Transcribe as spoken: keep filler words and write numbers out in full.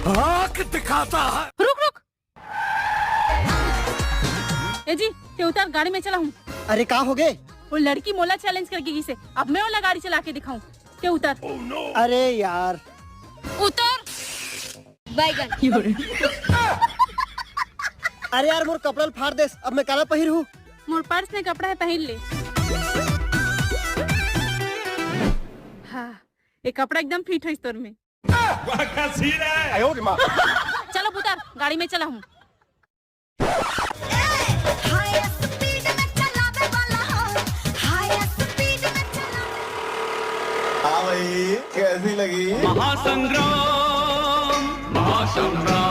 आंख दिखाता है। रुक रुक। ए जी, ते उतर, गाड़ी में चला हूँ। अरे का हो गे? वो लड़की मोला चैलेंज करके गिसे, अब मैं वाला गाड़ी चला के दिखाऊं। ते उतर। अरे यार। उतर। बैगन। अरे यार, मोर कपड़ा ल फाड़ देस, अब मैं काला पहिर हूँ? मोर पर्स में कपड़ा है, पहिर ले। हाँ, ये कपड़ा एकदम फिट होइस तोर में। चलो पुतर, गाड़ी में चला हूँ। हाई स्पीड में चलावे वाला हो, हाई स्पीड में चलावे। हाँ भाई, कैसी लगी? महासंग्राम, महासंग्राम।